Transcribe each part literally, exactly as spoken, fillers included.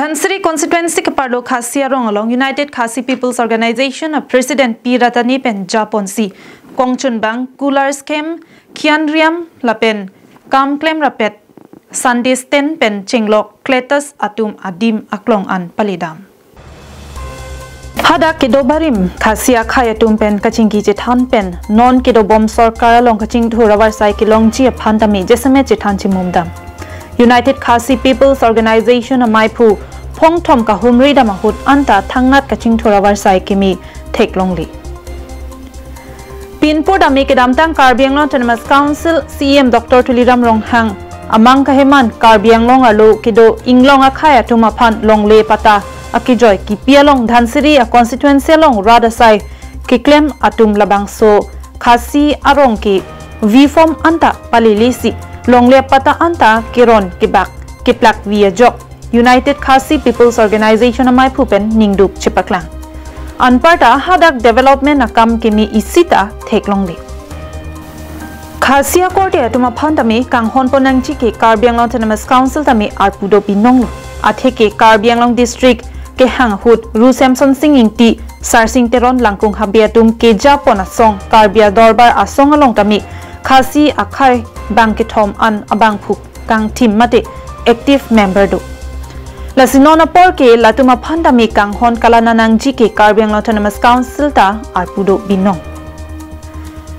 Dhansiri constituency keparlo Khasi arong along United Khasi People's Organization a President P Ratani pen japonsi kongchunbang, cooler scheme, khian riam lapen kam klem rapet Sunday stand pen chenglok cletus atum adim aklong an palidam. Hadak kedo barim Khasi akhai atum pen kachingki chethan pen non kedobom sorkar along kachingthur avarsai kelongji aphan tame jasemet chethan chimumdam. United Khasi People's Organization amaiphu phongthom kahumri dam ahut anta thangnat kachingthur avarsai kimi theklongle. Pinpur dame kedamtang Karbi Anglong Autonomous Council C E M Doctor Tuliram Ronghang amang kaheman Karbi Anglong arlo kedo inglong akhai atum aphan longle patta akejoi kipi along Dhansiri a constituency along rat asai keklem atum labangso Khasi arong ke V form anta palilisi longle patta anta keron kebak keplak vi ajok United Khasi People's Organization amaiphu pen ningduk chepaklang. Anparta hadak development akam kimi isi ta theklongle. Khasi akorte atum aphan tame kanghon pon nangji ke Karbi Anglong Autonomous Council tame arpu do binonglo. Atheke Karbi Anglong District kehang ahut Ru Semson Sing Ingti, Sarsing Teron Langkung Habe atum keja pon asong Karbi Adorbar asong along tame Khasi akhai bang kethom an abangphu kangthim mate active member do. Lasi non apor ke latum aphan tame kanghon kalana nangji ke Karbi Anglong Autonomous Council ta arpu do binong.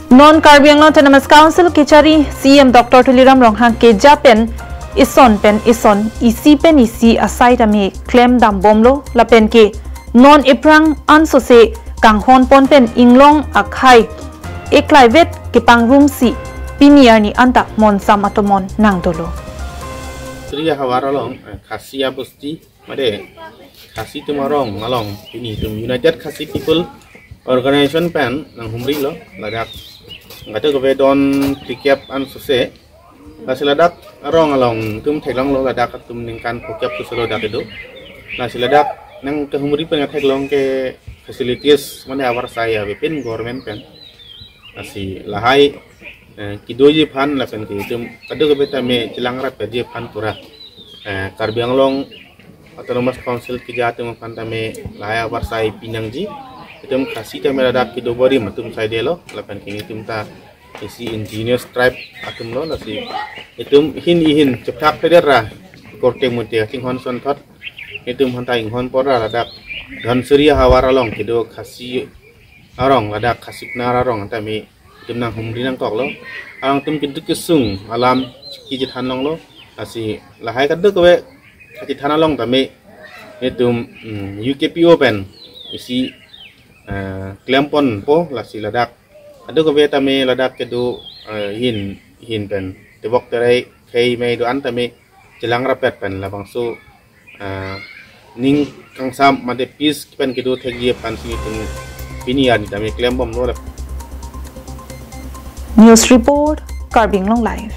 Non Karbi Anglong Autonomous Council kechari C E M Doctor Tuliram Ronghang keja pen ison pen ison, isi pen isi asai tame klem dambomlo lapen ke non ephrang ansose kanghon pon pen inglong akhai eklaivet kepangrumsi pini arni anta monsam atomon nangdolo. Sri havar along, eh, Khasi abosti mate Khasi atum arong along pini itum United Khasi People Organization pen nanghumrilo ladak. Kadokave don phlikep ansose. Lasi ladak arong along itum theklonglo ladak atum ningkan phokep tu solo dak idu. Lasi ladak nangkehumri pen theklong ke facilities mane avarsai avepin government pen. Lasi lahai, eh, kedoji aphan lapen ke itum kadokave tame chelang rapetji aphan pura, eh, Karbi Anglong Autonomous Council keja atum aphan tame lahai avarsai pinangji. Itum Khasi tame ladak kedo barim atum saidelo lapen ke itum ta isi indigenous tribe atumlo, lasi itum hin ihin chepthak peder ra korte mute chinghon sonthot itum aphan ta inghon pon ra ladak Dhansiri havar along kedo Khasi arong ladak Khasi Pnar arong tame itum nanghumri nangkoklo. Alangtum keduk kesung alam chiki chethan longlo. Lasi lahai kadokave kachethan along tame itum, mm, U K P O pen isi, eh, klem ponpo. Lasi ladak kadokave tame ladak kedo, eh, hin hin pen tebok terai khei mei do-an tame chelang rapet pen labangso, eh, ning kangsam mate peace pen kedo thekji aphan si itum pini arni tame klembomlo. News report, Karbi Anglong Live.